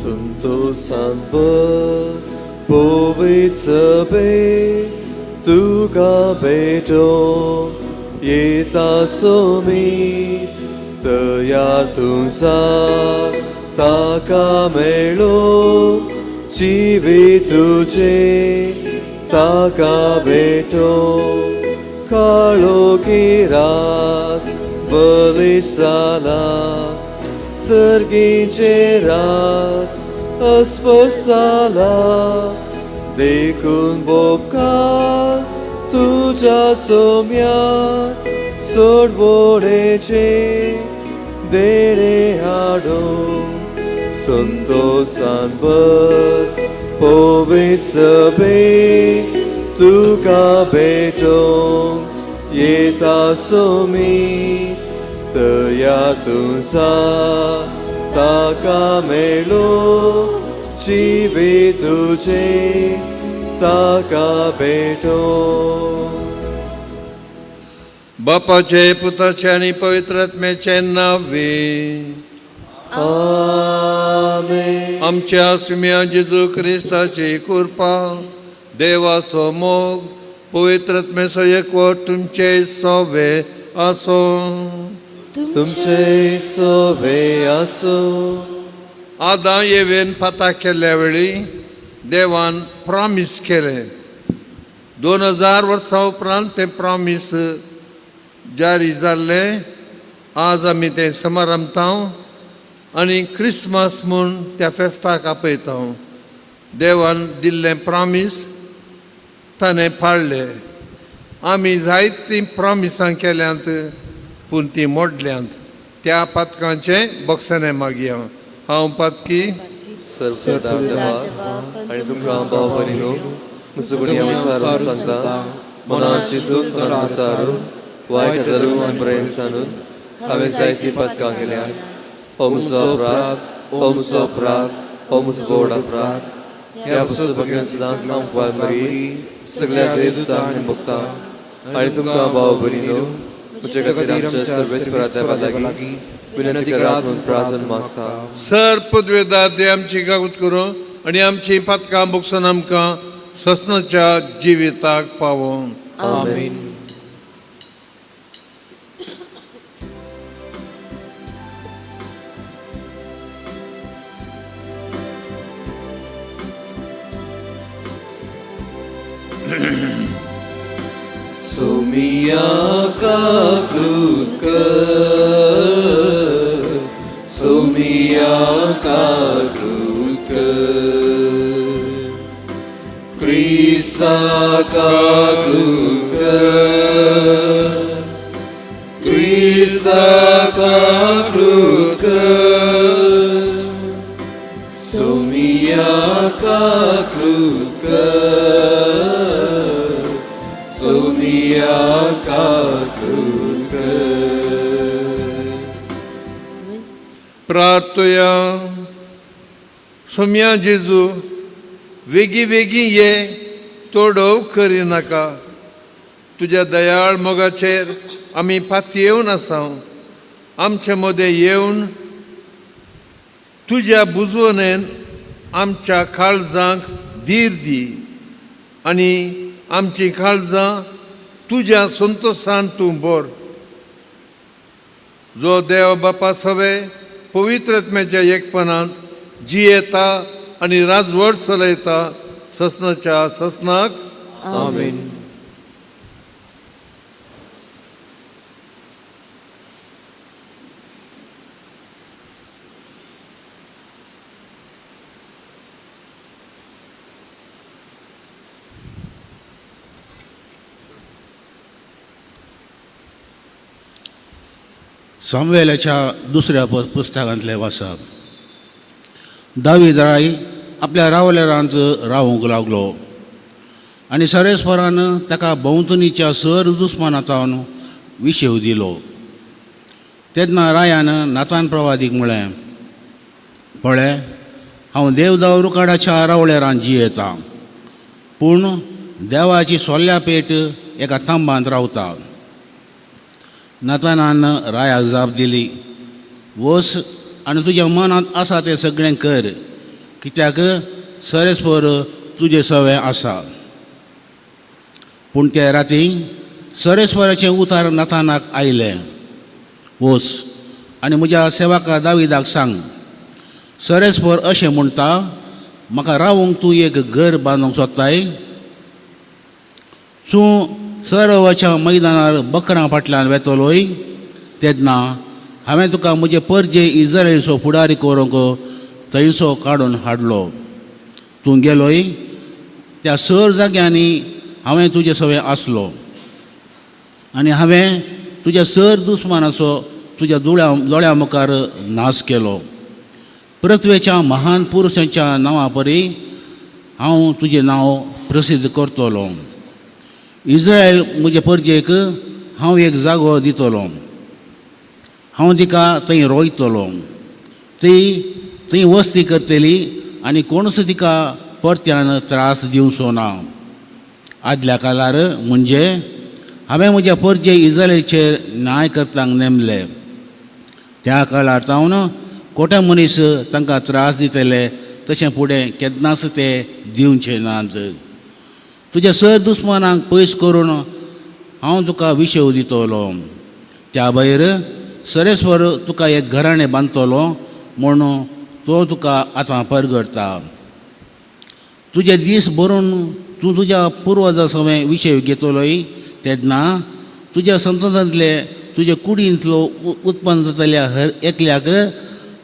संतोषान भर पवित्र सभे तुका भेटोवंक येता सोमी तयार तुमचा ताका मेळो जिवीत तुजें ताका भेटो काळोखी रास बलिश जाला सर्गीचे रास अस्पश्ट जाला देखून बोपकार तुज्या सोम्याक सोडवणेचे देणे हाडून संतोषान भर पवित्र सभे तुका भेटोवंक येता सोमी तयार तुमचा ताका मेळो जिवीत तुजें ताका भेटोवंक. बापाचे, पुताचे आनी पवित्र आत्म्याचे नावे. आमेन. आमच्या सुम्या जेजू क्रिस्ताची कृपा, देवाचो मोग, पवित्र आत्म्याचो एकवट तुमचे सोवे आसो. तुमचे सोवे आसो. आदां येवेन पाता केल्ल्या वेळी देवान प्रॉमीस केलें. 2000 वर्सां उपरांत तें प्रॉमीस जारी जाल्लें. आज आमी तें समारंभता आनी क्रिसमस म्हूण त्या फेस्ताक आपयता. देवान दिल्लें प्रॉमीस ताणें पाळ्ळें. आमी जायतीं प्रॉमिसां केल्यांत पूण तीं मोडल्यांत. त्या पातकांचें बक्षणें मागया. हांव पातकी. सर्वदार देवा आनी तुमकां भाव भयणीनो म्हजो गुन्यांव विचारून सांगता. मनान चिंतून, तोंडान विचारून, वायट धरून आनी बरें सांगून हांवें जायतीं पातकां केल्यात. हो म्हजो अपराध, हो म्हजो अपराध, हो म्हजो व्हड अपराध. ह्या पुस्तक भगवान सदांच हांव मरी सगळ्या देवदूतांक आनी भोगता आनी तुमकां भाव भयणीनो म्हज्या खातीर आमच्या सर्वेस्परा देवा लागीं विनंती करात म्हूण प्रार्थना मागता. सर पदवेदार दे आमची कागद करूं आनी आमची पातकां बगसून आमकां ससनाच्या जिविताक पावोवन. आमेन. सोमिया काकृत कर, सोमिया काकृत कर, क्रिस्ता काकृत कर, क्रिस्ता काकृत कर, सोमिया काकृत कर, सोमिया काकृत कर. प्रार्थया. सोम्या जेजू, वेगीं वेगीं ये, तोडोव करिनाका. तुज्या दयाळ मोगाचेर आमी पातयेवन आसा. आमचे मदें येवन तुज्या बुजवणेन आमच्या काळजांक धीर दी आनी आमचीं काळजां तुज्या संतोशान तूं भर, जो देव बापा सवे पवित्र आत्म्याच्या एकपणांत जियेता आनी राजवट चलयता ससनाच्या ससनाक. आमेन. सामुएलाच्या दुसऱ्या पुस्तकांतलें वाचप. दावीद राय आपल्या रावळेरांत रावूंक लागलो आनी सरेस्परान ताका भोंवतणीच्या सर दुस्माना तावन विशेव दिलो. तेन्ना रायान नातान प्रवादीक म्हळें, पळय, हांव देवदाव रुकाडाच्या रावळेरांत जियेतां, पूण देवाची सोल्या पेट एका तांबांत रावता. नातानान रायाक जाप दिली, वस आनी तुज्या मनांत आसा तें सगळें कर. कित्याक सरेस्पर तुजें सवें आसा. पूण ते राती सरेस्वराचें उतार नाथानाक आयलें, वच आनी म्हज्या सेवका दाविदाक सांग, सरेस्वर अशें म्हणटा, म्हाका रावूंक तूं एक घर बांदूंक सोदताय? तूं सरोवराच्या मैदानार बकरां फाटल्यान वेतलोय? तेन्ना हांवें तुका म्हजे परजे इजरायलचो फुडारी करूंक थंयसो काडून हाडलो. तूं गेलोय त्या सर जाग्यांनी हांवें तुजे सवें आसलो आनी हांवें तुज्या सर दुस्मानाचो तुज्या दोळ्या मुखार नाश केलो. पृथ्वेच्या महान पुरुशांच्या नांवा परी हांव तुजें नांव प्रसिद्ध करतलो. इज्रायल म्हजे परजेक हांव एक जागो दितलो, हांव तिका थंय रोयतलो, ती थंय वस्ती करतली आनी कोणूच तिका परत्यान त्रास दिवचो ना. आदल्या काळार म्हणजे हांवें म्हज्या परजे इज्रायलाचेर न्याय करतांक नेमले, त्या काळार जावन कोटे मनीस तांकां त्रास दितले तशें फुडें केन्नाच ते दिवचे नात. तुज्या सर दुस्मानांक पयस करून हांव तुका विशेव दितलो. त्या भायर सरेस्वर तुका एक घराणें बांदतलो म्हूण तो तुका आतां परगडटा. तुजे दीस भरून तूं तुज्या पुर्वजा सवें विशय घेतलोय तेन्ना तुज्या संततांतले तुजे कुडींतलो उत्पन्न जातल्या हर एकल्याक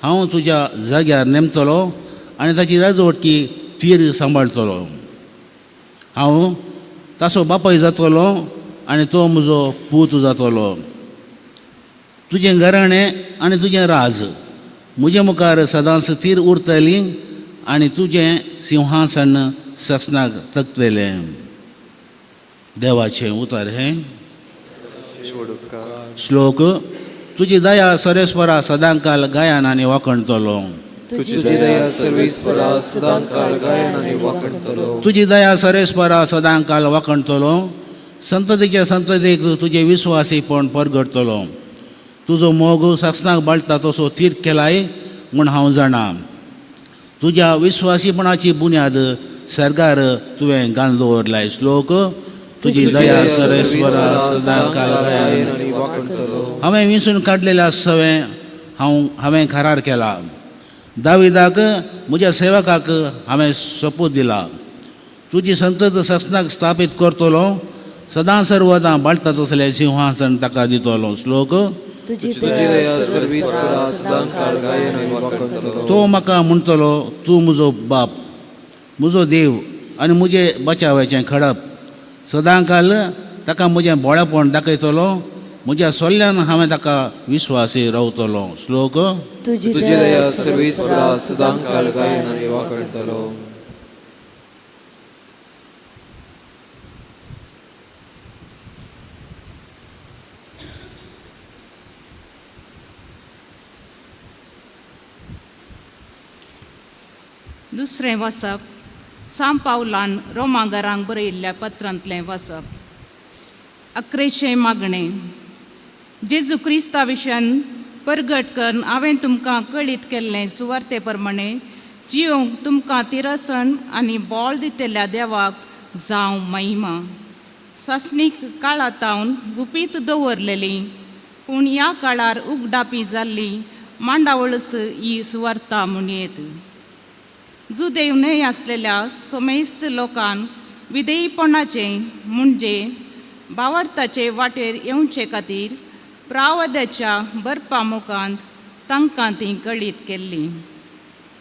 हांव तुज्या जाग्यार नेमतलो आनी ताची राजवटकी तीर सांबाळटलो. हांव ताचो बापाय जातलो आनी तो म्हजो पूत जातलो. तुजें घराणें आनी तुजें राज म्हजे मुखार सदांच थीर उरतली आनी तुजें सिंहासन ससनाक तकतलें. देवाचें उतर हें. श्लोक. तुजी दया सरेस्वरा सदांकाल गायन आनी वाखणतलो. तुजी दया सर्वेस्परा सदांकाळ गायन आनी वाखणतलो. तुजी दया सरेस्वरा सदांकाल वाखणतलो. संततीच्या संततीक तुजें विस्वासीपण परगडतलो. तुजो मोग सासणाक बाळटा तसो थीर केलाय म्हूण हांव जाणा. तुज्या विस्वासीपणाची बुन्याद सर्गार तुवें घालून दवरलाय. श्लोक. तुजी दया सरेस्वरा सदांकाल गायन आनी वाखणतलो. हांवें विंचून काडलेल्या सवें हांवें करार केला. दाविदाक म्हज्या सेवकाक हांवें सोपूत दिला, तुजी संतत ससनाक स्थापीत करतलो, सदां सर्वदां बाळटा तसलें सिंहासन ताका दितलो. श्लोक. तुजी दया सर्वेस्परा सदांकाळ गायन आनी वाखणतलो. तो म्हाका म्हणटलो, तूं म्हजो बाप, म्हजो देव आनी म्हजें बचावाचें खडप. सदांकाल ताका म्हजें बोळेपण दाखयतलो, म्हज्या सोल्ल्यान हांवें ताका विस्वासी रावतलो. श्लोक. तुजी दया सर्वेस्परा सदांकाळ गायन आनी वाखणतलो. दुसरें वसप सांव पावलान रोमागरांक बरयिल्ल्या पत्रांतलें वसप. अकरेचें मागणें. जेजू क्रिस्ता विशयान परगट करून हांवें तुमकां कळीत केल्लें सुवार्ते प्रमाणें जियोंक तुमकां तिरसण आनी बोळ दितल्या देवाक जावं महिमा. सासणीक काळा तावन गुपीत दवरलेली पूण ह्या काळार उगडापी जाल्ली मांडावळच ही सुवार्ता म्हणयेत. जुदेव न्हय आसलेल्या समेस्त लोकान विधेयपणाचे म्हणजे बावडताचे वाटेर येवचे खातीर प्रावद्याच्या बरपा मुखांत तांकां ती कळीत केल्ली.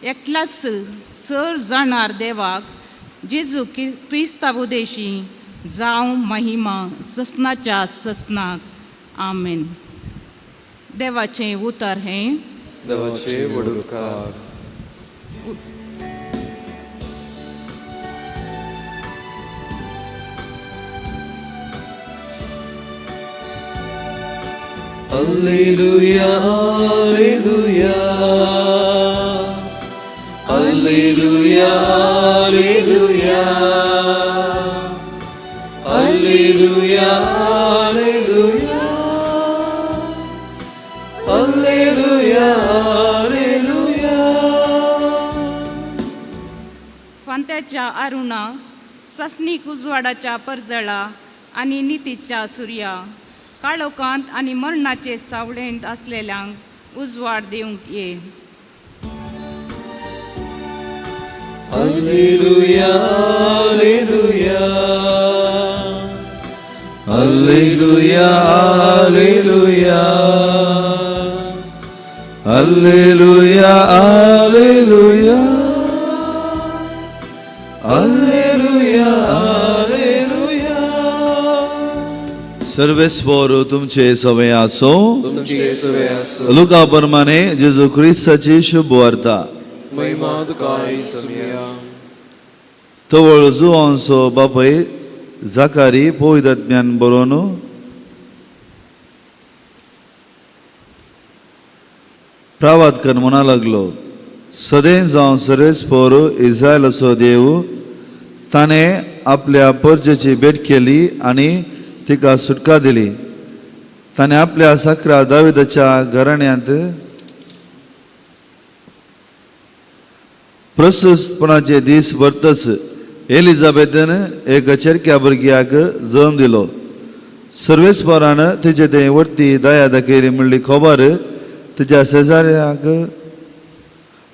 एकल्याच सर जाणार देवाक जेजू क्रिस्ता उदेशी जावं महिमा ससनाच्या ससनाक. आमेन. देवाचें उतर हें. देवाचे व्हड उपकार. Alleluia, Alleluia, Alleluia, Alleluia, Alleluia, Alleluia, Alleluia, Alleluia. शांत्याच्या Aruna, सस्नीक उजवाडाच्या परजळा आनी नितीच्या सुर्या, काळोखांत आनी मरणाचे सावळेंत आसलेल्यांक उजवाड दिवंक ये. Alleluia, alleluia. Alleluia, alleluia. Alleluia, alleluia. Alleluia, alleluia. सर्वेस्पोर तुमचे सवय आसो. तुमची सवय आसो. लुका प्रमाणे जेजू क्रिस्ताची शुभ वार्ता. महिमा तुका येसुया. तवळ जुवांचो बापय जाकारी पवित्र बरोवन प्रावाद कर म्हणा लागलो, सदैव जावं सर्वेस्पोर इस्रायलाचो देव, ताणें आपल्या परजेची भेट केली आनी तिका सुटका दिली. ताणें आपल्या साकरा दाविदाच्या घराण्यांत प्रस्तुतपणाचे दीस भरतच एलिझाबेथन एक चेरक्या भुरग्याक जल्म दिलो. सर्वेस्परान तिचे ते वरती दया दाखयली म्हणली खबर तिच्या शेजाऱ्याक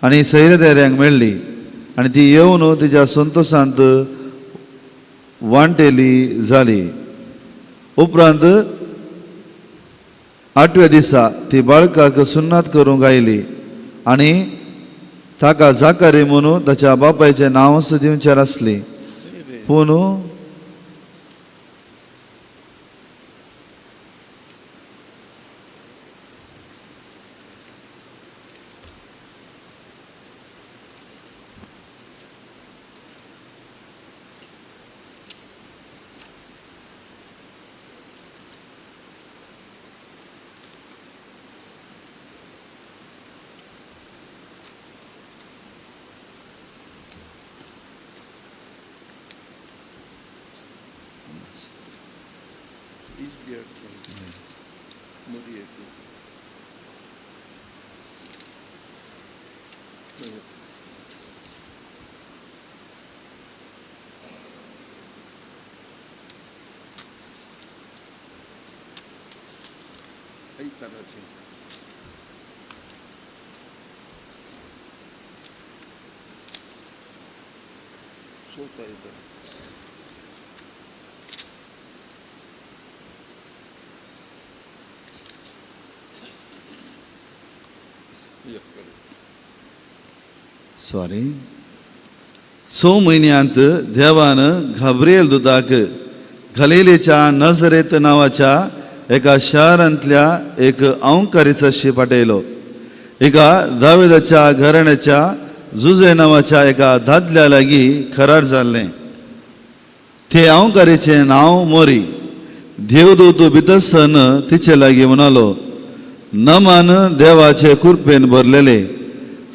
आनी सैरदेऱ्यांक मेळ्ळी आनी ती येवन तिच्या संतोशांत वांटेली जाली. उपरांत आठव्या दिसा ती बाळकाक सुन्नात करूंक आयली आनी ताका जाकारी म्हणून ताच्या बापायचें नांवच दिवचें आसली. पूण सॉरी, स म्हयन्यांत देवान घाब्रियल दुताक गलिलेच्या नजरेत नांवाच्या एका शारांतल्या एक अंकारीचाशी पाठयलो. एका दावेदाच्या घराण्याच्या जुजे नांवाच्या एका दादल्या लागीं करार जाल्लें. ते अंकारीचें नांव मोरी. देवदूत भितरसन तिचे लागीं म्हणालो, नमान देवाचे कृपेन भरलेले,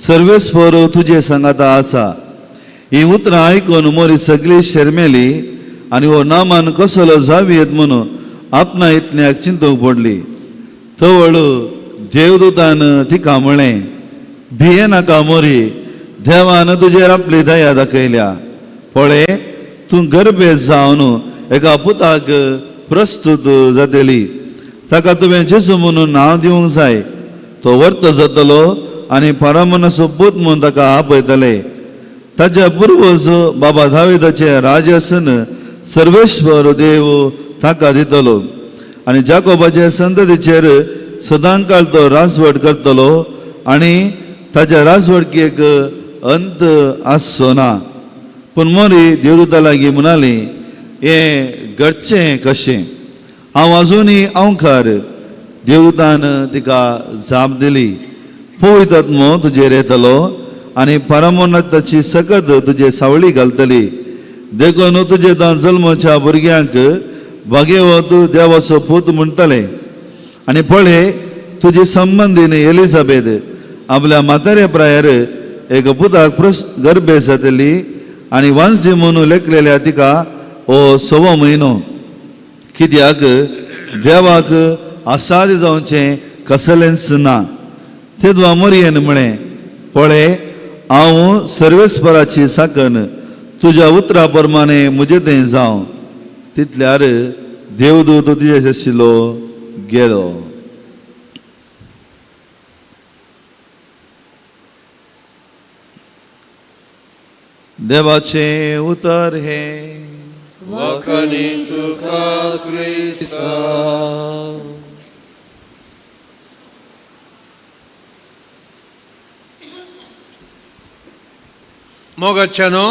सर्वेस्पर तुजे सांगाता आसा. ही उतरां आयकून मोरी सगळी शर्मेली आनी हो नामान कसलो जावयेत म्हणून आपणा इतल्याक चिंतूंक पडली. तवळ देवदूतान तिका म्हळें, भिये नाका मोरी, देवान तुजेर आपली दया दाखयल्या. पळय, तूं गर्भेत जावन एका पुताक प्रस्तुत जातली. ताका तुवें जेजू म्हणून नांव दिवंक जाय. तो वर्त जातलो आनी परमनसो पूत म्हणून ताका आपयतले. ताच्या पुर्वज बाबा दाविदाचें राजासन सर्वेश्वर देव ताका दितलो आनी जाकोबाचे संततीचेर सदांकाळ तो राजवट करतलो आनी ताच्या राजवटकेक अंत आसचो ना. पूण मोरी देवदूता लागीं म्हणाली, हें घडचें कशें? हांव अजुनूय अंवकार. देवदूतान तिका जाप दिली, पवित्र आत्मो तुजेर येतलो आनी परमोन्नताची सकत तुजे सावळी घालतली. देखून तुजे जल्मच्या भुरग्यांक भाग्यवत देवाचो पूत म्हणटले. आनी पळय, तुजी संबंदीन एलिझाबेथ आपल्या म्हाताऱ्या प्रायर एक पुताक प्रस गर्भे जातली आनी वांजडी म्हणून लेखलेल्या तिका हो सवो म्हयनो. कित्याक देवाक असाध्य जावचें कसलेंच ना. तेदवा मोरयेन म्हळें, पळय, हांव सर्वेस्पराची साकन, तुज्या उतरा प्रमाणे म्हजें तें जावं. तितल्यार देवदूत तुजें आशिल्लो गेलो. देवाचें उतर हें. वाखाणी तुका क्रिस्ता. मोगाच्यानो,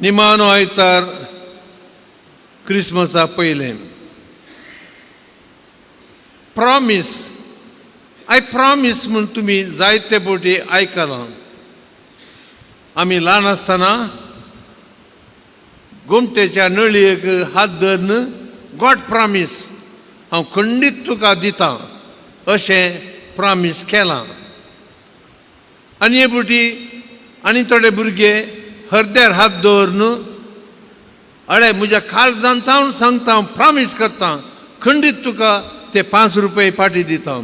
निमानो आयतार क्रिसमसा पयलें प्रॉमीस, I promise म्हूण तुमी जायते फावटी आयकलां. आमी ल्हान आसतना गोमटेच्या नळयेक हात धरून गॉड प्रॉमीस, हांव खंडीत तुका दितां अशें प्रॉमीस केलां. आनी हे फावटी आनी थोडे भुरगे हरद्यार हात दवरून, अळे म्हज्या काळजान हांव सांगता, हांव प्रॉमीस करता, खंडीत तुका ते 5 रुपये फाटीं दिता.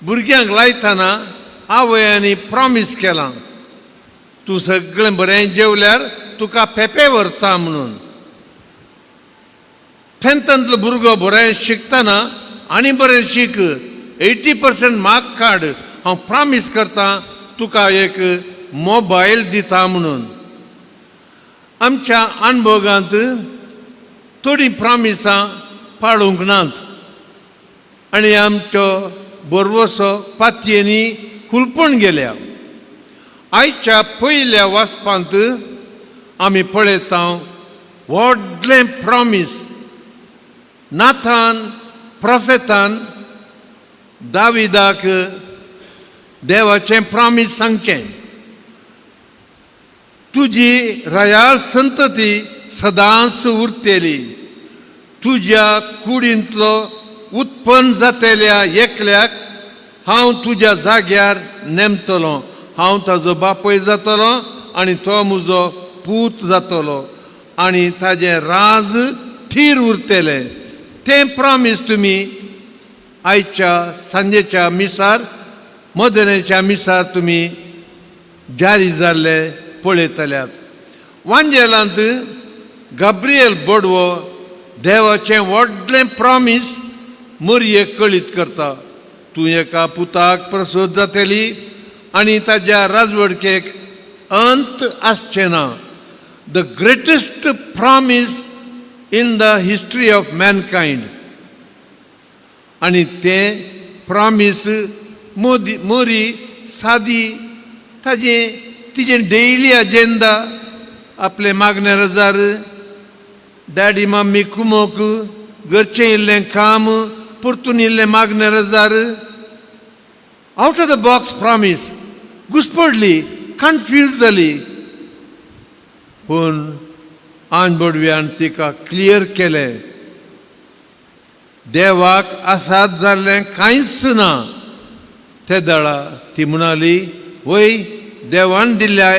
भुरग्यांक लायतना आवयांनी प्रॉमीस केलां, तूं सगळें बरें जेवल्यार तुका पेपे व्हरता म्हणून. टेंथांतलो भुरगो बरें शिकतना, आनी बरें शीक, 80% मार्क काड, हांव प्रॉमीस करता तुका एक मोबायल दिता म्हणून. आमच्या अणभोगांत थोडीं प्रॉमिसां पाळूंक नात आनी आमचो बरवसो पातयेंनी हुलपून गेल्या. आयच्या पयल्या वाचपांत आमी पळयता व्हडलें प्रॉमीस नाथान प्रोफेतान दाविदाक देवाचें प्रॉमीस सांगचें, तुजी रयाळ संतती सदांच उरतली, तुज्या कुडींतलो उत्पन्न जातेल्या एकल्याक हांव तुज्या जाग्यार नेमतलो, हांव ताजो बापूय जातलो आनी तो म्हजो पूत जातलो आनी ताजें राज थीर उरतलें. तें प्रॉमीस तुमी आयच्या सांजेच्या मिसार, मदनेच्या मिसार तुमी जारी जाल्ले पळयतल्यात. वांजेलांत गाब्रियल बोडवो देवाचें व्हडलें प्रॉमीस मरयेक कळीत करता, तूं एका पुताक प्रसूत जातली आनी ताज्या राजवडकेक अंत आसचें ना. The greatest promise in the history of mankind. आनी तें प्रॉमीस मोदी मोरी सादी, ताजें तिजें डेली अजेंडा, आपलें मागणे रजार, डॅडी मम्मी कुमोक, घरचें इल्लें काम, परतून इल्लें मागणे रजार. Out of the box promise. घुसपडली, कन्फ्यूज जाली, पूण आन बोडव्यान तिका क्लियर केलें, देवाक आसात जाल्लें कांयच ना. ते दळा ती म्हणाली, वय, देवान दिल्ल्या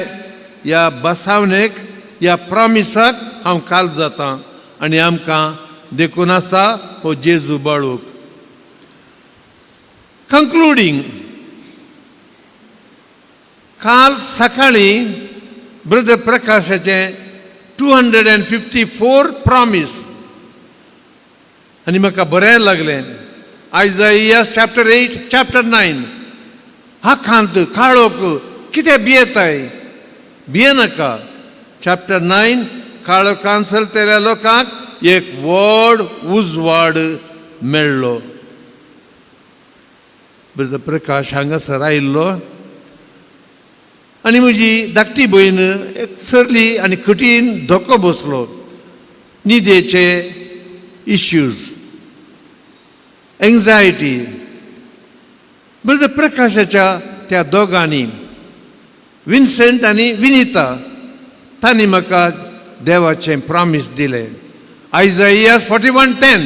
ह्या बसावणेक, ह्या प्रॉमिसाक हांव काल जाता. आनी आमकां देखून आसा हो जेजू बाळूक. कंक्लुडींग, काल सकाळी ब्रदर प्रकाशाचें 254 promise आनी म्हाका बरें लागलें. Isaiah chapter 8, chapter 9. आखांत काळोख, कितें भियेताय? भियेनाका. चॅप्टर 9, काळोखान चलतल्या लोकांक एक व्हड उजवाड मेळ्ळो. ब्रदर प्रकाश हांगासर आयिल्लो आनी म्हजी धाकटी भयण एक सरली आनी कठीण धक्को बसलो, न्हिदेचे इश्यूज, एंग्जायटी. ब्रदर प्रकाशाच्या त्या दोगांनी, विन्सेंट आनी विनिता, तांणी म्हाका देवाचें प्रॉमीस दिलें, आयजाइयास 41:10,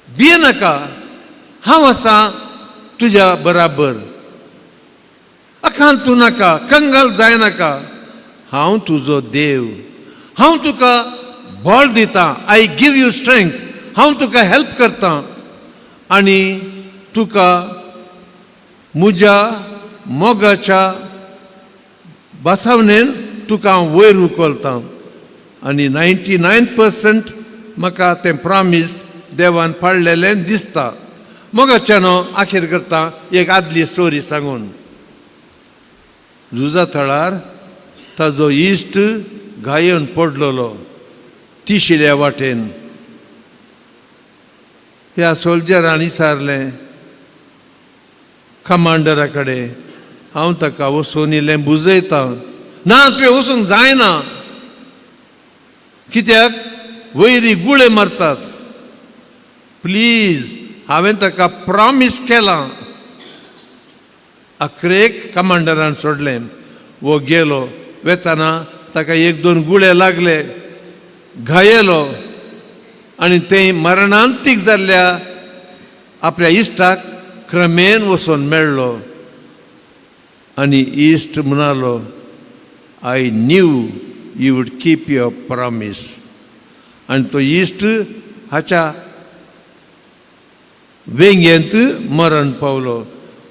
भियेनाका, हांव आसा तुज्या बराबर. आखांतू नाका, कंगाल जायनाका, हांव तुजो देव, हांव तुका बळ दिता. I give you strength. हांव तुका हेल्प करता आनी तुका म्हज्या मोगाच्या बसावणेन तुका हांव वयर उखलतां. आनी 99% म्हाका तें प्रॉमीस देवान पाळलेलें दिसता. मोगाच्यान आखेर करता एक आदली स्टोरी सांगून. झुजा थळार ताजो इश्ट घायेवन पडलेलो तिशिल्या वाटेन. ह्या सोल्जरान विचारलें कमांडरा कडेन, हांव ताका वचून इल्लें बुजयतां. ना, तुवें वचूंक जायना, कित्याक वयरी गुळे मारतात. प्लीज, हांवें ताका प्रॉमीस केलां. अखरेक कमांडरान सोडलें. वो गेलो. वेताना ताका एक दोन गुळे लागले, घायेलो आनी ते मरणांतीक जाल्ल्या आपल्या इश्टाक क्रमेन वचून मेळ्ळो आनी इश्ट म्हणालो, "I knew you would keep your promise." आनी तो इश्ट हाच्या वेंगेंत मरण पावलो.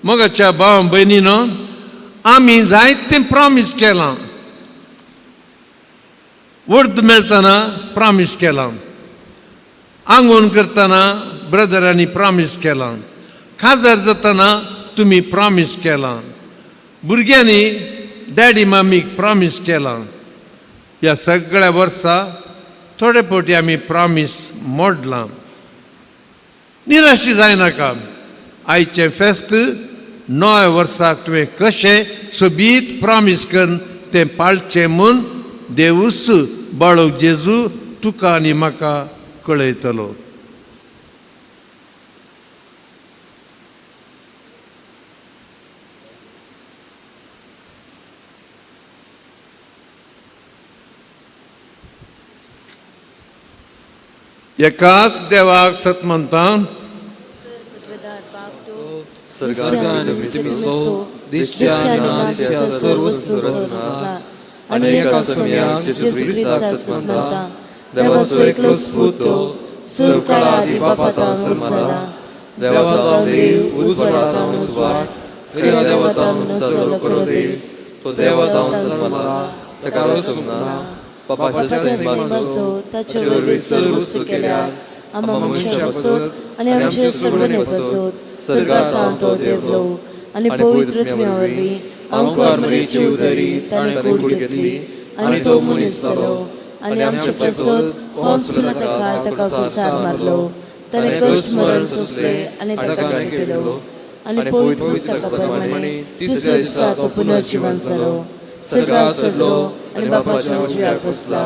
मोगाच्या भाव भयणीनो, आमी जायतें प्रॉमीस केलां. वर्द मेळटना प्रॉमीस केलां, आंगोवन करतना ब्रदरांनी प्रॉमीस केलां, काजार जातना तुमी प्रॉमीस केलां, भुरग्यांनी डॅडी मामीक प्रॉमीस केलां. ह्या सगळ्या वर्सा थोडे फावटी आमी प्रॉमीस मोडलां. निराशी जायनाका. आयचें फेस्त नव्या वर्साक तुवें कशें सोबीत प्रॉमीस करून तें पाळचें म्हूण देवूस बाळक जेजू तुका आनी म्हाका कळयतलो. एकाच देवाक सत मानता. सर्गान पृथ्वीचो दिसच्या आनी ना दिसच्या सर्व रचना आनी एका सम्याक जेजू क्रिस्ताक सत मानता. देवाचो एकलोच पूत तो सर्व काळा आदी बापा तावन जल्मला, देवा तावन देव, उजवाडा तावन उजवाड, खऱ्या देवा तावन जाल्लो खरो देव. तो देवा तावन जल्मला, ताका रचूंक ना, बापाच्या सैमाचो, ताचे वरवीं सर्व वस्तू केल्या, आम्हा मनशां पासत आनी आमचे सगळे पासत स्वर्गांत तो देवलो आनी पवित्र आत्म्या वरवीं आमकार मरेची उदरी ताणें कूड घेतली आनी तो मनीस जालो आनी आमचे पासत पोन्स पिलाताक ताका खुर्सार मारलो. ताणें कश्ट मरण सोंसले आनी ताका केलो आनी पवित्र पुस्तका प्रमाणे तिसऱ्या दिसा तो पुनर्जिवन जालो, स्वर्गार चडलो आनी बापाच्या उजव्याक बसला.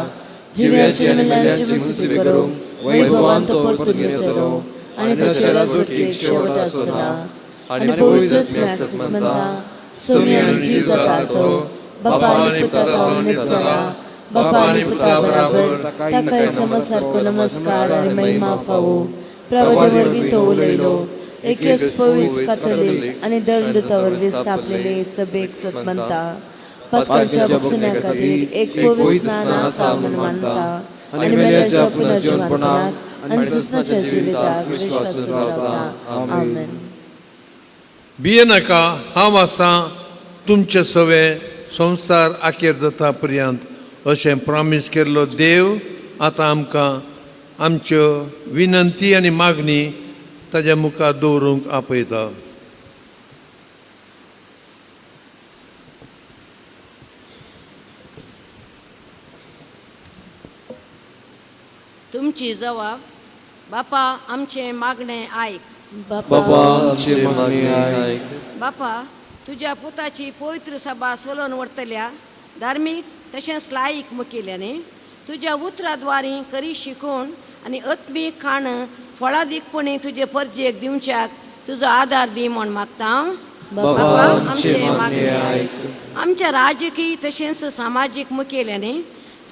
जिव्याची आनी मेल्यांची मुन्सिफी करूंक वैभवान तो परतून येतलो आनी ताच्या राजवटीक शेवट आसना. आनी पवित्र आत्म्याक सत मानता, सोमी आनी जीव तो बापा आनी पुता तावन एक जाला, बापा आनी पुता बराबर ताका समसारको नमस्कार आनी महिमा फावो. प्रवादी वरवीं तो उलयलो. एकेच पवित्र कातोलीक आनी दंडदूता वरवीं स्थापलेले सभेक सत मानता. पातकांच्या बक्षण्या खातीर एक पवित्र स्नान आसा म्हूण मानता आनी मेल्याच्या पुनर्जीवनपणाक आनी सस्नाच्या जिविताक विश्वास रावता. आमेन. भियेनाका, हांव आसा तुमचे सवे संवसार आखेर जाता पर्यंत, अशें प्रॉमीस केल्लो देव आतां आमकां आमच्यो विनंती आनी मागणी ताज्या मुखार दवरूंक आपयता. तुमची जबाब. बापा, आमचें मागणें आयक. बाबा, आमचे मागणे आयक. बापा, तुज्या पुताची पवित्र सभा सोलोवन व्हरतल्या धार्मीक तशेंच लायक मुखेल्यांनी तुज्या उतराद्वारी करी शिकोवन आनी आत्मीक खाण फळादीकपणी तुजे परजेक दिवच्याक तुजो आदार दी म्हूण मागता. बाबा, आमचे मागणे आयक. आमच्या राजकीय तशेंच सामाजीक मुखेल्यांनी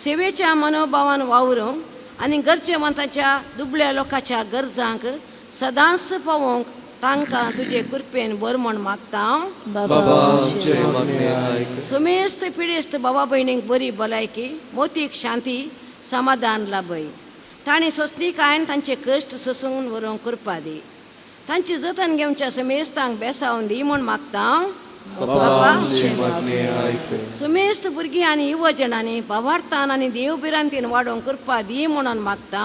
सेवेच्या मनोभावान वावरूंक आनी गरजेवंताच्या दुबळ्या लोकांच्या गरजांक सदांच पावोवंक तांकां तुजे कृपेन बरो म्हूण मागता. बाबा, आमचे मागणे आयक. सुमेस्त पिडेस्त बाबा भयणींक बरी भलायकी, मोतीक शांती, समाधान लाभय. तांणी सोंसणीकायेन तांचे कश्ट सोसून व्हरूंक कृपा दी. तांची जतन घेवच्या समेस्तांक बेसावन दी म्हूण मागता. बापा आमची मागणी आयक. सुमेस्त भुरगीं आनी युवजणांनी भावार्थान आनी देवभिरांतीन वाडोवंक कृपा दी म्हणून मागता.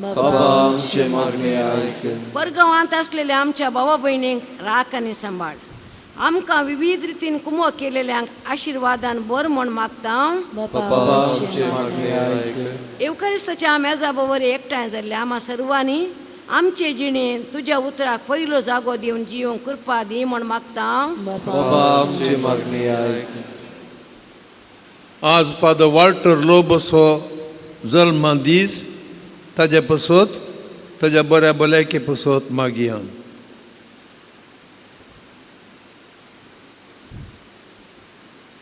बाबा आमची मागणी आयक. परगांवांत आसलेल्या आमच्या भावा भयणींक राख आनी सांबाळ. आमकां विविध रितीन कुमो केलेल्यांक आशिर्वादान बर म्हूण मागता. बाबा आमची मागणी आयक. येवकरिस्ताच्या मेजा बरोबर एकठांय जाल्ल्या आमा सर्वांनी आमचे जिणेंत तुज्या उतराक पयलो जागो दिवन जिवंक कृपा दी म्हूण मागता. बाबा आमची मागणी आयक. आज फादर वॉल्टर लोबसो जल्मा दीस, ताज्या पसत ताज्या बऱ्या भलायके पसत मागया.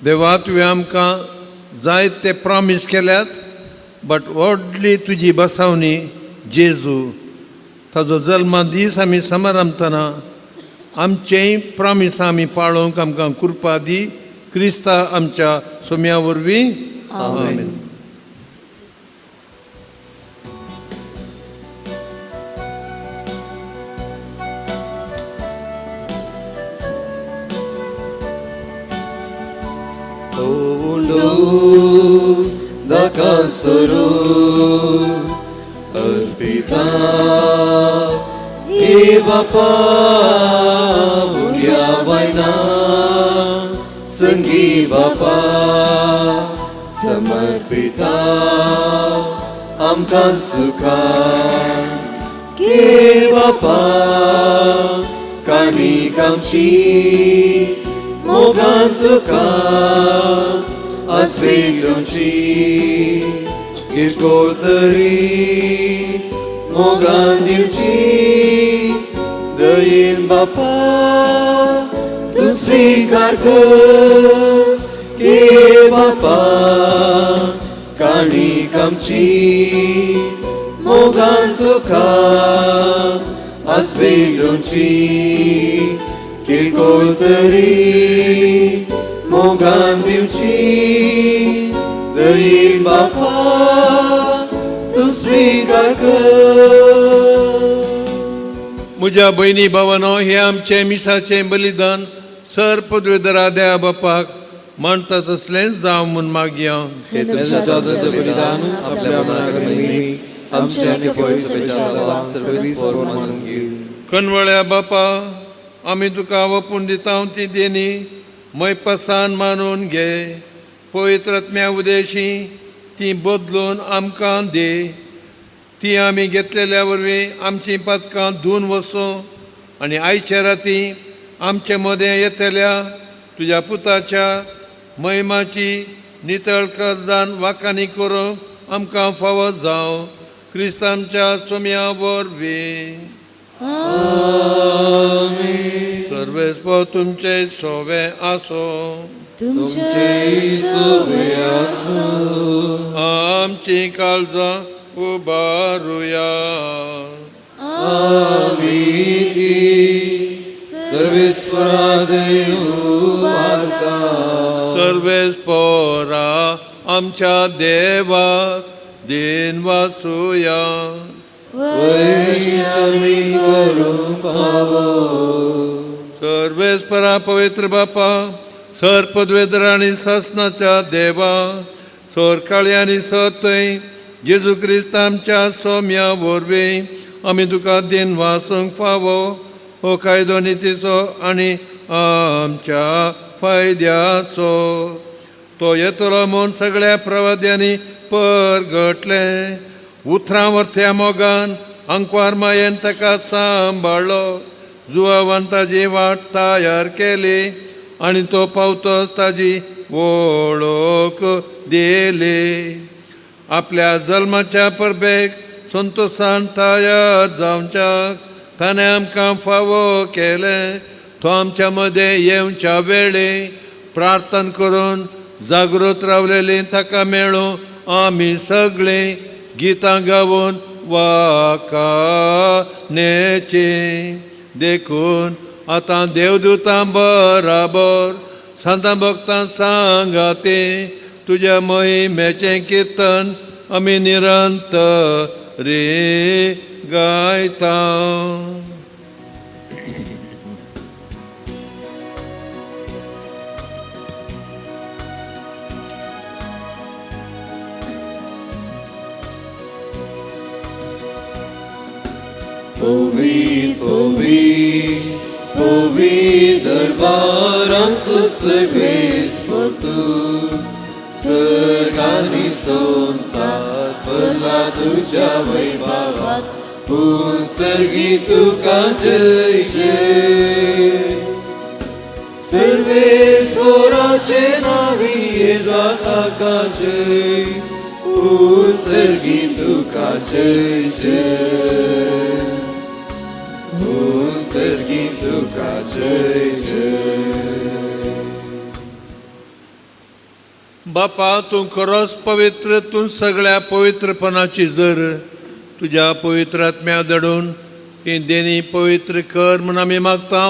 देवा, तुवें आमकां जायते प्रॉमीस केल्यात, बट व्हडली तुजी बसावणी जेजू, ताजो जल्मा दीस आमी समारंभतना आमचेंय प्रॉमीस आमी पाळोवंक आमकां कृपा दी, क्रिस्ता आमच्या सोम्या वरवीं, आमेन. उंडो दाकासुरू अर्पिता हे बापा, उंड्या बायना संगी बापा, समर्पिता आमकां सुखा के बापा, काणीक आमची मोगान तुका आसवेची, किरकोळ तरी मोगान दिवची, दयेन बापा तूं स्विकार कर के बापा, काणीक आमची मोगान तुका आसवेची, किरकोळ तरी मोगान दिवची, दयेन बापा तूं स्विकार कर. म्हज्या भयणी भावानो, हे आमचें मिसाचें बलिदान सर पदवेदरा देवा बापाक मानता तसलेंच जावं म्हूण मागया. हे तुमच्या जादूचं बलिदान आपल्या मनाक नेहमी आमच्या आनी पवित्र सर्वीस मानून घेऊ. कनवळ्या बापा, आमी तुका वपून दिता ती देणी मैपासान मानून घे. पवित्र आत्म्या उदेशी ती बदलून आमकां दी. ती आमी घेतलेल्या वरवीं आमचीं पातकां धुवन वसूं आनी आयच्या राती आमचे मदें येतल्या तुज्या पुताच्या महिमाची नितळ करदान वाखाणी करूंक आमकां फावो जावं, क्रिस्तांच्या सोम्या वरवीं. सर्वेस्पर तुमचे सोवे आसो. तुमचे सोवे आसूं. आमची काळजां उबारुया. आमी ती सर्वेस्परा देव वार्ता. सर्वेस्परा आमच्या देवाक दिन वासुया. वैश्यामी करूं फावो. सर्वेस्परा पवित्र बापा, सर पदवेदर आनी सासनाच्या देवा, सर काळी आनी सर थंय जेजू क्रिस्त आमच्या सोम्या वरवीं आमी तुका दिन वासूंक फावो. हो कायदो नितीचो आनी आमच्या फायद्याचो. तो येतलो म्हूण सगळ्या प्रवाद्यांनी परगटलें. उतरां वरत्या मोगान आंकवार मायेन ताका सांबाळ्ळो. जुवावान ताजी वाट तयार केली आनी तो पावतच ताजी वळख दिली. आपल्या जल्माच्या परबेक संतोशान तयार जावच्याक ताणें आमकां फावो केलें. तो आमच्या मदें येवच्या वेळे प्रार्थना करून जागृत रावलेली ताका मेळूं आमी सगळीं गितां गावन वाकानेची. देखून आतां देवदूतां बराबर सांतां भक्तां सांगाते तुज्या महिमेचें किर्तन आमी निरंतर गायता. पवित्र पवित्र पवित्र दरबारांचो सर्वेस परतून सर्गांनी संवसार भरला तुज्या वैभवान पूण सर्गी तुका जय जय सर्वेस्पोराचे नावी येदा ताका जय पूण सर्गी तुका जय जय पूण सर्गी तुका जय जय. बापा तूं खरोच पवित्र, तूं सगळ्या पवित्रपणाची जर तुज्या पवित्र आत्म्या धाडून ही देणी पवित्र कर म्हूण आमी मागता,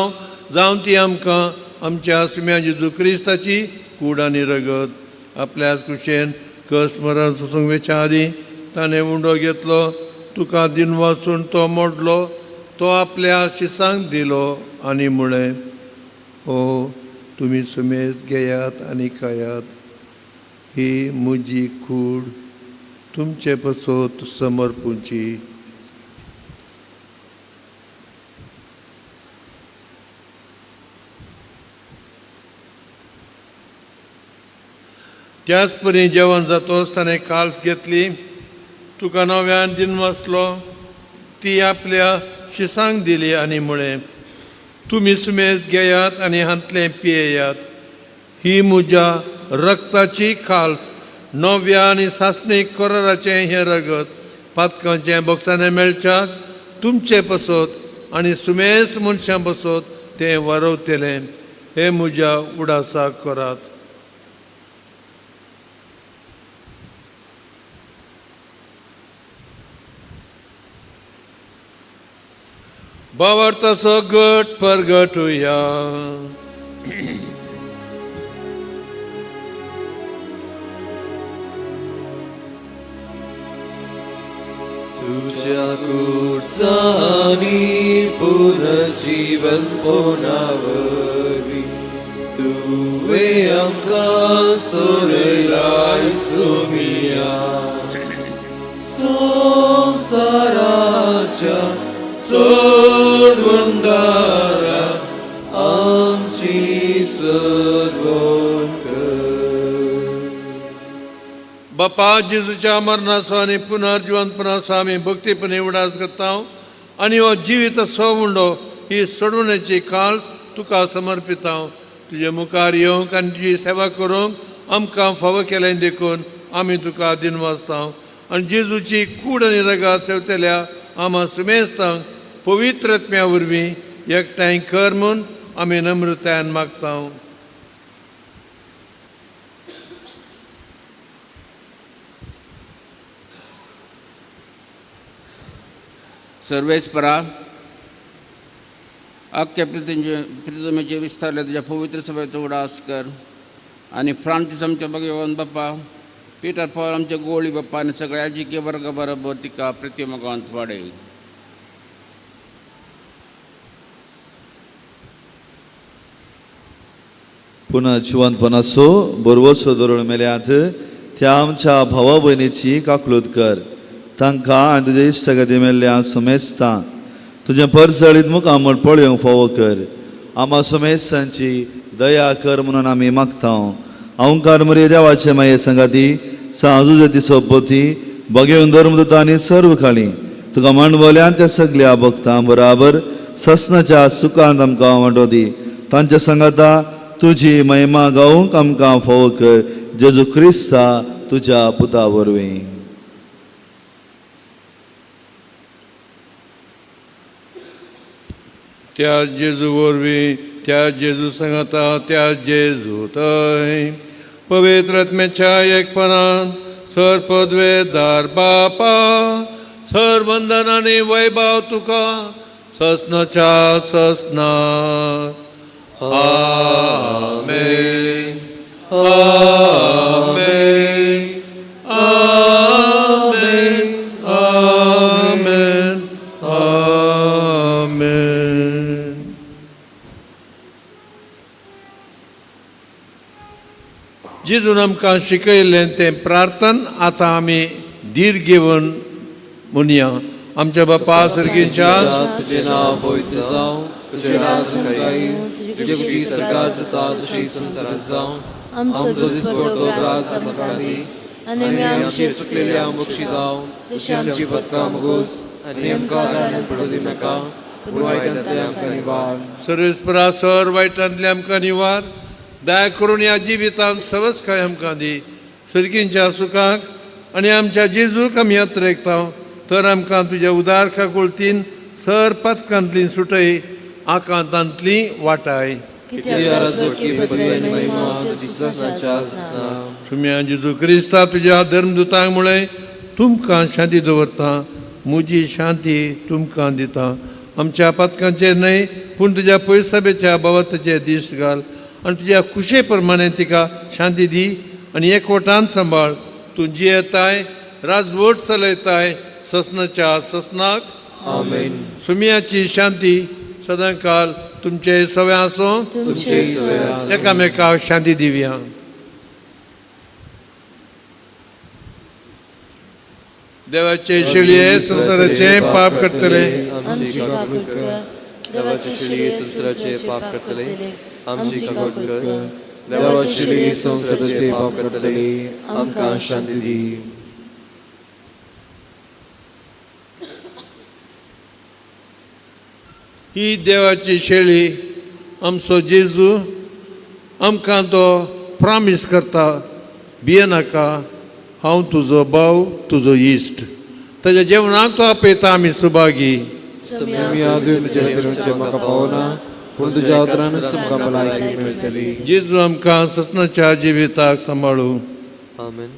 जावं ती आमकां आमच्या सुम्या जेजू क्रिस्ताची कूड आनी रगत. आपल्याच कुशेन कश्ट मरण सोसूंक वेच्या आदीं ताणें उंडो घेतलो, तुका दिन वाचून तो मोडलो, तो आपल्या शिसांक दिलो आनी म्हळें, ओ तुमी सुमेज घेयात आनी खायात, ही म्हजी कूड तुमचे पसत समर्पूची. त्याच परी जेवण जातोच ताणें काल्स घेतली, तुका नव्यान दिन वाचलो, ती आपल्या शिसांक दिली आनी म्हळें, तुमी सुमेज घेयात आनी हांतलें पियेयात, ही म्हज्या रक्ताची काल्स, नव्या आनी सासणीक कराराचें हें रगत पातकांचें बोक्साने मेळच्याक तुमचे पसत आनी सुमेस्त मनशां पसत तें वारवतलें, हें म्हज्या उडासाक करात. बावर्ताचो गट परगटुया. तुज्या कुर्सांनी पुनर्जीवन पोनावरी तुवें आमकां सोरयलाय सुमिया संवसाराच्या सोडवणदारा आमची सोडवण कर. बापा जेजूच्या मरणाचो आनी पुनर्जिवंतपणाचो आमी भक्तीपणे उडास करता आनी हो जिवीत सवंडो ही सोडवण्याची काळस तुका समर्पिता. तुजे मुखार येवंक आनी तुजी सेवा करूंक आमकां फावो केलें देखून आमी तुका दिनवासता आनी जेजूची कूड आनी रगात सेवतल्या आमा सुमेस्तांक पवित्र आत्म्या वरवीं एकठांय कर म्हूण आमी नम्रतायेन मागता. सर्वेस्परा अख्ख्या प्रितमेचे विस्तारले तुज्या पवित्र सभेचो उडास कर आनी फ्रांसीस आमच्या भगवान बाप्पा, पिटर पॉल आमच्या गोळी बाप्पा आनी सगळ्या जिके वर्गा बरोबर तिका प्रतिमगांत वाडय. पुन्हा जिवंतपणाचो बरवसो धरून मेल्यात त्या आमच्या भावा भयणीची काकलूत कर, तांकां आनी तुज्या इश्टागती मेल्ल्या समेस्तां तुजें परसळीत मुखामळ पळोवंक फावो कर. आमा समेस्तांची दया कर म्हणून आमी मागता. अहंकार मरे देवाचे माये संगाती साजुजेती सोबती बगेवन धर्मदूत आनी सर्व खाली तुका मांडवल्यान त्या सगल्या भक्तां बराबर ससनाच्या सुखांत आमकां वांटो दी. तांच्या संगाता तुजी महिमा गावंक आमकां फावो कर, जेजू क्रिस्ता तुज्या पुता वरवीं. त्या जेजू वरवीं, त्या जेजू सांगता, त्या जेजू थंय पवित्र आत्म्याच्या एकपणान सर पदवेदार बापा, सर वंदन आनी वैभव तुका ससनाच्या ससनाक. आमेन आमेन आमेन आमेन आमेन. जेजून आमकां शिकयल्लें तें प्रार्थन आतां आमी धीर घेवन म्हणया. आमच्या बापा सर्गींच्या तुझे नाव पवित्र जावं, तुझे राज तुमकां येवं, तुजी खुशी स्वर्गात जाता तशी संवसारात जावं. आमचो दिसपडतो ग्रास आमकां दी आनी आमची चुकलेल्या बक्षी दाव तशी आमची पदकां मुगोस आनी आमकां दाण्यात पडू दी नाका, पूण वायटांतले आमकां निवार. सर्वेस्परा सर वायटांतले आमकां निवार. दया करून ह्या जिवितांत सवसकाय आमकां दी. सर्गींच्या सुखाक आनी आमच्या जेजूक आमी यात्रेकता, तर आमकां तुज्या उदार काकुळतीन सर पातकांतली सुटय, आकांतांतली वाटाय. कित्याक राजवटकी पदवी आनी महिमा तुजी सदांच्या सदां. सुम्या जेजू क्रिस्ता, तुज्या धर्मदुतांक मुळे तुमकां शांती दवरता, म्हजी शांती तुमकां दिता. आमच्या पातकांचेर न्हय, पूण तुज्या पयसभेच्या बाबताचेर दीस घाल आनी तुज्या खुशे प्रमाणे तिका शांती दी आनी एकवटान सांबाळ. तूं जियेताय, राजवट चलयताय ससनाच्या ससनाक. आमेन. सुमियाची शांती सदांकाल तुमचे सगळे आसूं. तुमचे सगळे आसूं. एकामेकाक शांती दिवया. देवाचे शेळये, संवसाराचे पाप करतले. आमची काकूट कर. देवाचे शेळये, संवसाराचे पाप करतले, आमची काकूट कर. देवाची देवाची शेळये, संवसाराचे पाप करतले, आमकां शांती दी. ही देवाची शेळी आमचो जेजू आमकां तो प्रॉमीस करता, भियेनाका, हांव तुजो भाव, तुजो इश्ट. ताज्या जेवणाक तो आपयता, आमी सुभागी. सुम्या, तुवें म्हज्या धरूंचें म्हाका पावना, पूण तुज्या उतरानच म्हाका भलायकी मेळटली. जेजू आमकां ससनाच्या जिविताक सांबाळू. आमेन.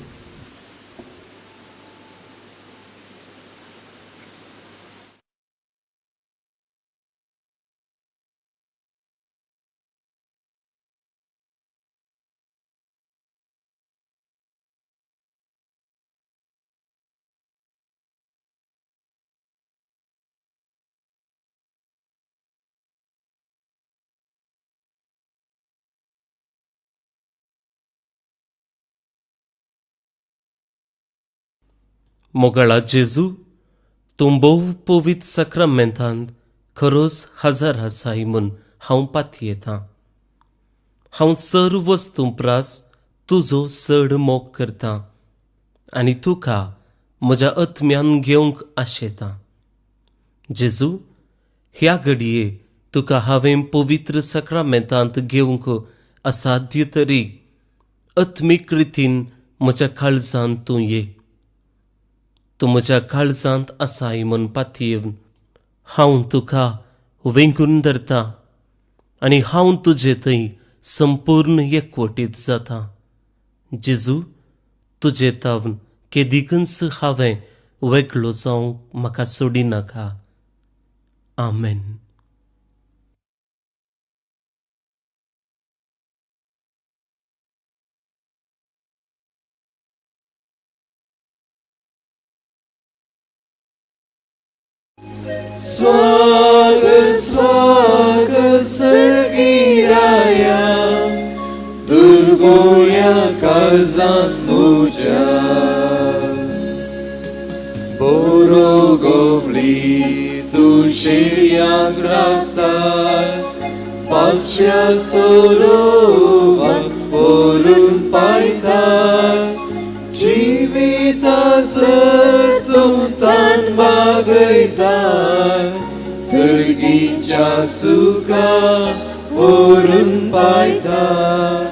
मोगाळा जेजू, तूं भोव पवित्र साक्रामेंतांत खरोच हजर आसाय म्हूण हांव पातयेतां. हांव सर्व वस्तूं प्रास तुजो चड मोग करतां आनी तुका म्हज्या आत्म्यान घेवंक आशेतां. जेजू, ह्या घडये तुका हांवें पवित्र साक्रामेंतांत घेवंक असाध्य तरी आत्मीक रितीन म्हज्या काळजांत तूं ये. तूं म्हज्या काळजांत आसाय म्हूण पातयेवन हांव तुका वेंगून धरता आनी हांव तुजे थंय संपूर्ण एकवटीत जाता. जेजू, तुजे तावन केदिकूच हांवें वेगळो जावंक म्हाका सोडिनाका. आमेन. स्वागत स्वागत सर्गीराया, दुर्बोळ्या काळजांत म्हज्या. बोरो गोमली तूं शेळयांक राखताय, पांचव्या सरोवाक व्हरून पायताय. जिवितासर तूं तान बागयताय, सर्गीच्या सुखा व्हरून पायताय.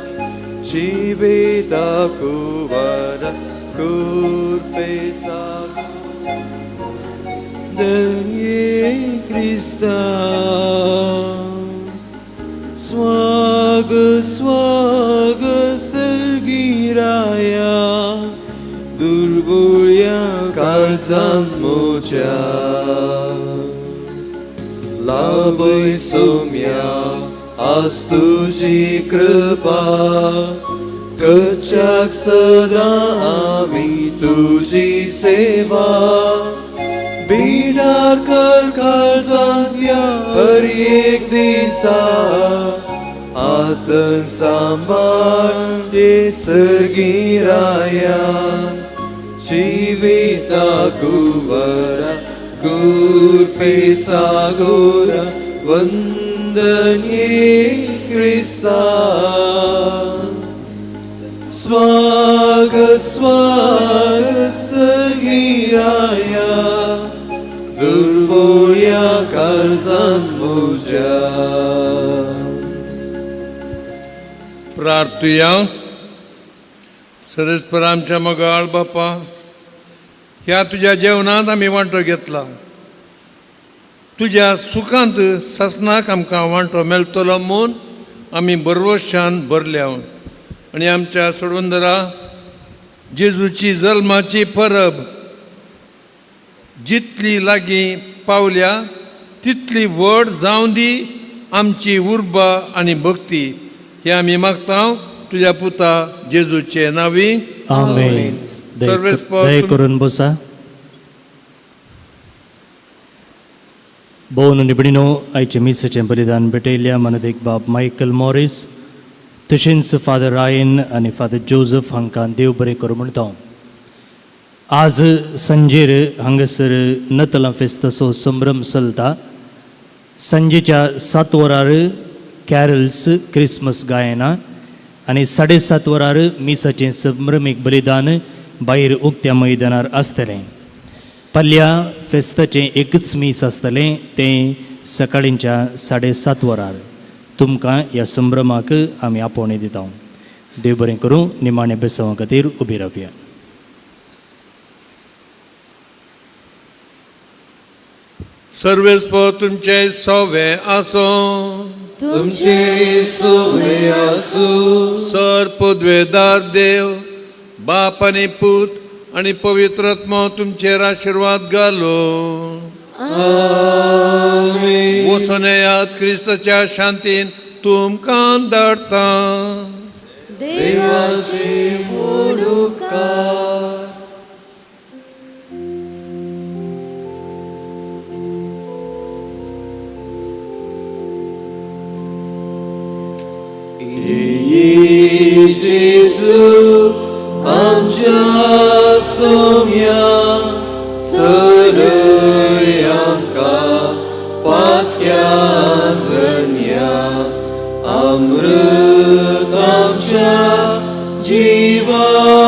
जिविता कुवरा कुर्पेसा धन्ये क्रिस्ता. स्वागत स्वागत सर्गीराया, दुर्बोळ्या काळजांत म्हज्या. लाभय सोम्या आज तुजी कृपा, करच्याक सदां आमी तुजी सेवा. बिडार कर काळजांतल्या हर एक दिसा, आतन सांबाळ ये सर्गीराया. जिविता कुवरा कुर्पे सागोरा वंदन क्रिस्ता स्वागत स्वागत सर्गियाया दुर्बोळ्या काळजान म्हज्या. प्रार्थुया. सरस्पर आमच्या मगाळ बापा, ह्या तुज्या जेवणांत आमी वांटो घेतला, तुज्या सुखांत सासणाक आमकां वांटो मेळटलो म्हूण आमी बरवशान भरल्या. आनी आमच्या सोडवंदरा जेजूची जल्माची परब जितली लागीं पावल्या तितली व्हड जावं दी आमची उर्बा आनी भक्ती, हे आमी मागता तुज्या पुता जेजूचे नांवी. आमेन. सर्वेस्पर दया करून बसा. भोवन निबणीनो, आयचे मिसाचें बलिदान भेटयल्ल्या मनदेक बाब मायकल मॉरीस तशेंच फादर रायन आनी फादर जोजफ हांकां देव बरें करूं म्हणटा. आज सांजेर हांगासर नतलां फेस्ताचो संभ्रम चलता. सांजेच्या 7 वरार कॅरल्स क्रिसमस गायना आनी 7:30 वरार मिसाचें संभ्रमीक बलिदान भायर उक्त्या मैदानार आसतलें. पल्ल्या फेस्ताचें एकच मीस आसतलें तें सकाळींच्या 7:30 वरार. तुमकां ह्या संभ्रमाक आमी आपोवणें दिता. देव बरें करूं. निमाणें बेसांवा खातीर उबी रावया. सर्वेस्पर तुमचे सोवे आसो, तुमचे सोवे आसूं. सर पदवेदार देव बाप आनी पूत आनी पवित्र आत्मो तुमचेर आशिर्वाद घालो. आमेन. वचून येयात, क्रिस्ताच्या शांतीन तुमकां धाडटा. देवाचे व्हड उपकार. जेजू आमच्या सोम्या सरय आमकां पातक्यान धन्या अमृत आमच्या जिवाच्या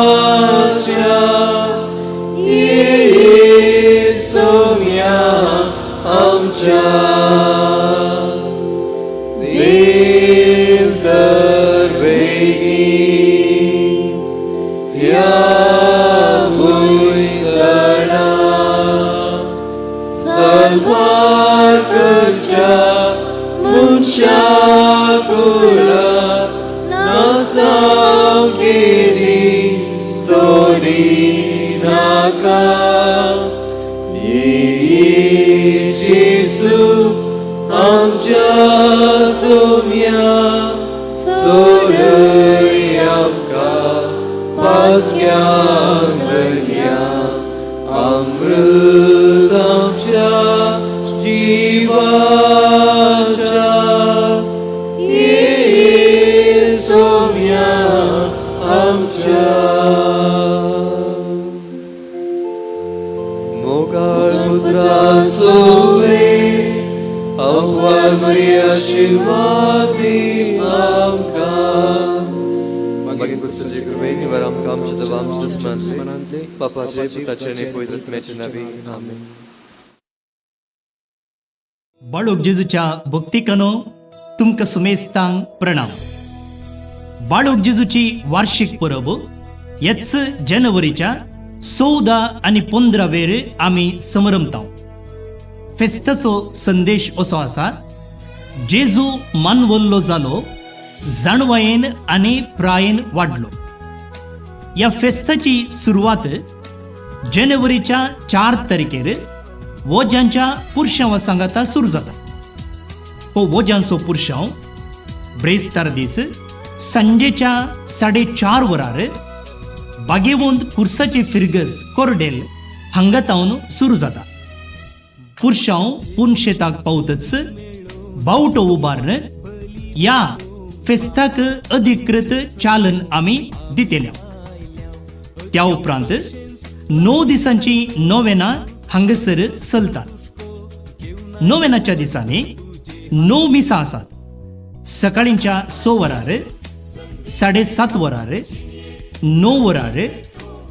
ये सोम्या आमच्या. देव तर बेगी ह्या भुंयतणा सल्वार करच्या मनशा कुळा नासाव केदी सोडिनाका. ये जेजू आमच्या सोम्या सोडय आमकां पातक्यान धन्या अमृत आमच्या जिवाच्या ये सोम्या आमच्या. मोगाळ पुत्रा सोवे अव्वार मरिया आशीर्वादी आमकां. मागीर पुस्तकाचे कृपेन निवार आमकां आमच्या देवा आमच्या दुस्मनांतले बापाचे पुताचे आनी पवित्र आत्म्याचे नांवी. आमेन. बाळूक जेजूच्या भक्तिकनो तुमकां सुमेस्तांक प्रणाम. बाळूक जेजूची वार्षिक परब हेच जानेवारीच्या 14 आनी 15 वेर आमी समरमता. फेस्ताचो संदेश असो आसा, जेजू मानवल्लो जालो, जाणवायेन आनी प्रायेन वाडलो. ह्या फेस्ताची सुरवात जानेवारीच्या 4 तारखेर वोज्यांच्या पुरशांवा सांगाता सुरू जाता. हो वोज्यांचो पुरशांव ब्रेस्तार दीस सांजेच्या 4:30 वरार बागेवंत कुर्साची फिरगज कोरडेल हांगा तावन सुरू जाता. पुरशांव पुनशेताक पावतच बावटो उबारून ह्या फेस्ताक अधिकृत चालन आमी दितले. त्या उपरांत 9 दिसांची नोवेना हांगासर चलतात. नोवेनाच्या दिसांनी 9 मिसां आसात. सकाळींच्या 6 वरार, 7:30 वरार, 9 वरार,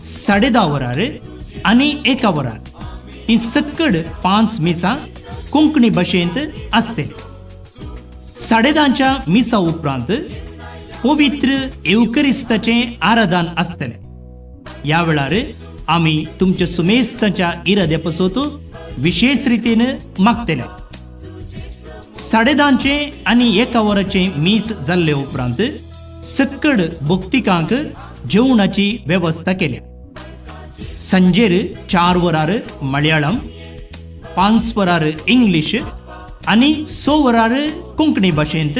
10:30 वरार आनी 1 वरार ही सक्कड 5 मिसां कोंकणी भाशेंत आसतली. 10:30च्या मिसा उपरांत पवित्र येवकरिस्ताचें आराधन आसतलें. ह्या वेळार आमी तुमच्या सुमेस्ताच्या इराद्या पासत विशेश रितीन मागतले. 10:30चें आनी 1 वराचें मीस जाल्ले उपरांत सक्कड भक्तिकांक जेवणाची वेवस्था केल्या. सांजेर 4 वरार मलयाळम, 5 वरार इंग्लीश आनी 6 वरार कोंकणी भाशेंत,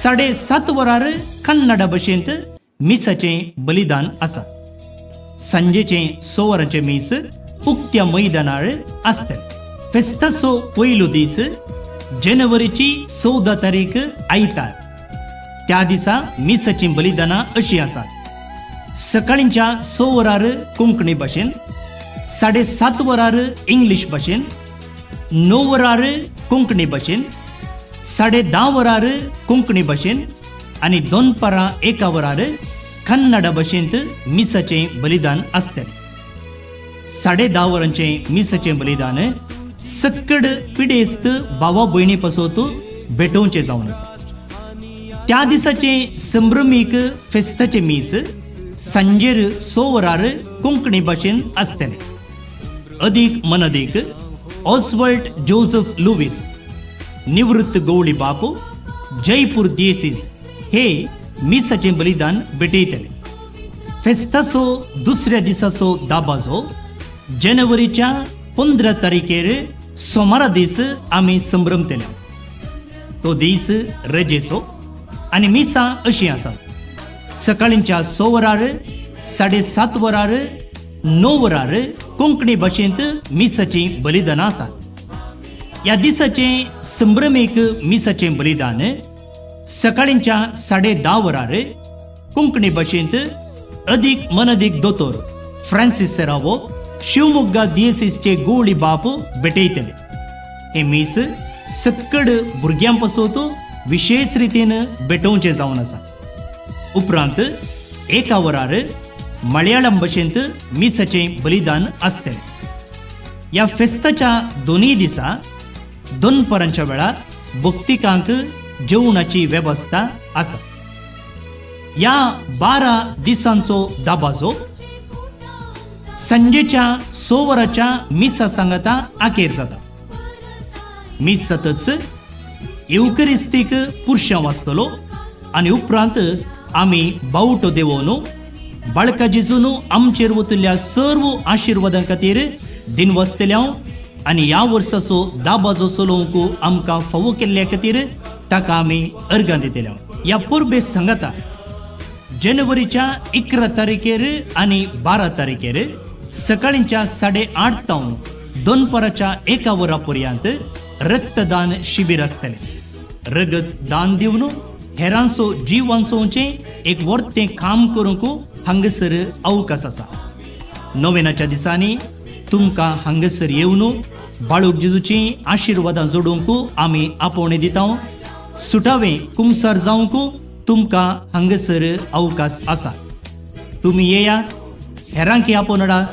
7:30 वरार कन्नड भाशेंत मिसाचें बलिदान आसा. सांजेचें 6 वरांचें मीस उक्त्या मैदानार आसतलें. फेस्ताचो पयलो दीस जानेवारीची 14 तारीख आयतार. त्या दिसा मिसाचीं बलिदानां अशीं आसात. सकाळींच्या 6 वरार कोंकणी भाशेन, 7:30 वरार इंग्लीश भाशेन, 9 वरार कोंकणी भाशेन, 10:30 वरार कोंकणी भाशेन आनी दनपारां 1 वरार कन्नड भाशेंत मिसाचें बलिदान आसतलें. 10:30 वरांचें मिसाचें बलिदान सक्कड पिडेस्त भावा भयणी पासत भेटोवचें जावन आसा. त्या दिसाचें संभ्रमीक फेस्ताचें मीस सांजेर 6 वरार कोंकणी भाशेन आसतलें. अदीक मनदीक ऑस्वल्ड जोजफ लुवीस, निवृत्त गवळी बापू, जयपूर दियेसीस हे मिसाचें बलिदान भेटयतले. फेस्ताचो दुसऱ्या दिसाचो दाबाजो जानेवारीच्या 15 तारखेर सोमारा दीस आमी संभ्रमतले. तो दीस रजेचो आनी मिसां अशीं आसात. सकाळींच्या 6 वरार, 7:30 वरार, 9 वरार कोंकणी भाशेंत मिसाचीं बलिदानां आसात. ह्या दिसाचें संभ्रमीक मिसाचें बलिदान सकाळींच्या 10:30 वरार कोंकणी भाशेंत अदीक मनदीक दोतोर फ्रांसीस सेरावो, शिवमोग्गा दियेसीसचे गोवळी बाप भेटयतले. हें मीस सक्कड भुरग्यां पासत विशेश रितीन भेटोवचें जावन आसा. उपरांत 1 वरार मलयाळम भाशेंत मिसाचें बलिदान आसतलें. ह्या फेस्ताच्या दोनूय दिसा दनपारांच्या वेळार भक्तिकांक जेवणाची वेवस्था आसा. ह्या 12 दिसांचो दाबाजो सांजेच्या 6 वरांच्या मिसा सांगाता आखेर जाता. मीस जातच येवकरिस्तीक पुरशांव वाचतलो आनी उपरांत आमी बावटो देवोवन बाळका जेजून आमचेर वतल्या सर्व आशिर्वादां खातीर दिनवासतल्या आनी ह्या वर्साचो दाबाजो चलोवंक आमकां फावो केल्ल्या खातीर ताका आमी अर्गां दितल्या. ह्या परबे सांगाता जानेवारीच्या 11 तारखेर आनी 12 तारखेर सकाळींच्या 8:30 तावन दनपाराच्या 1 वरा पर्यंत रक्तदान शिबीर आसतलें. रगत दान दिवन हेरांचो जीव वांचोवचें एक वर्तें काम करूंक हांगासर अवकाश आसा. नोवेनाच्या दिसांनी तुमकां हांगासर येवन बाळूक जेजूची आशिर्वादां जोडूंक आमी आपोवणें दिता. सुटावें कुमसार जावंक तुमकां हांगासर अवकाश आसा. तुमी येया, हेरांकी आपोवनडा.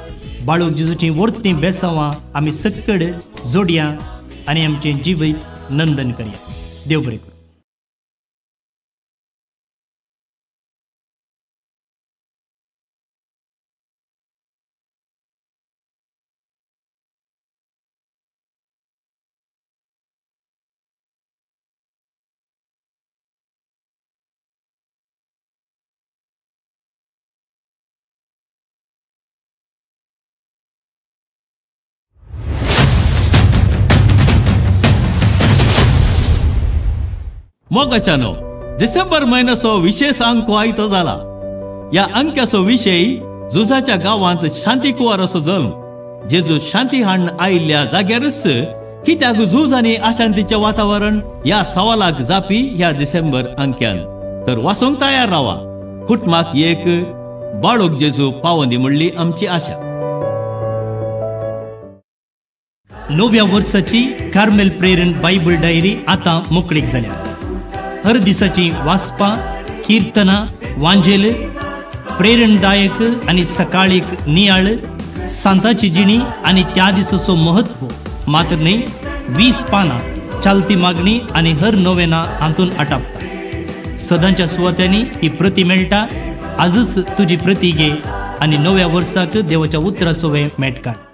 बाळूक जेजूची वर्तीं बेसांवां आमी सक्कड जोडया आनी आमचें जिवीत नंदन करया. देव बरें करूं. मोगाच्यानो, डिसेंबर म्हयन्याचो विशेष अंक आयतो जाला. ह्या अंक्याचो विशय झुजाच्या गांवांत शांती कुवाराचो जल्म. जेजू शांती हाडून आयिल्ल्या जाग्यारच कित्याक झूज आनी अशांतीचें वातावरण ह्या सवालाक जापी ह्या डिसेंबर अंक्यान. तर वाचूंक तयार रावा. कुटुंबाक एक बाळूक जेजू पावोंदी म्हणली आमची आशा. नव्या वर्साची कार्मेल प्रेरण बायबल डायरी आतां मोकळीक जाल्या. हर दिसाची वाचपां, किर्तनां, वांजेल, प्रेरणदायक आनी सकाळीक नियाळ, सांताची जिणी आनी त्या दिसाचो महत्व मात्र न्ही 20 पानां चालती मागणी आनी हर नोवेना हातून आटापता. सदांच्या सुवात्यांनी ही प्रती मेळटा. आजच तुजी प्रती घे आनी नव्या वर्साक देवाच्या उतरा सोवे मेट काड.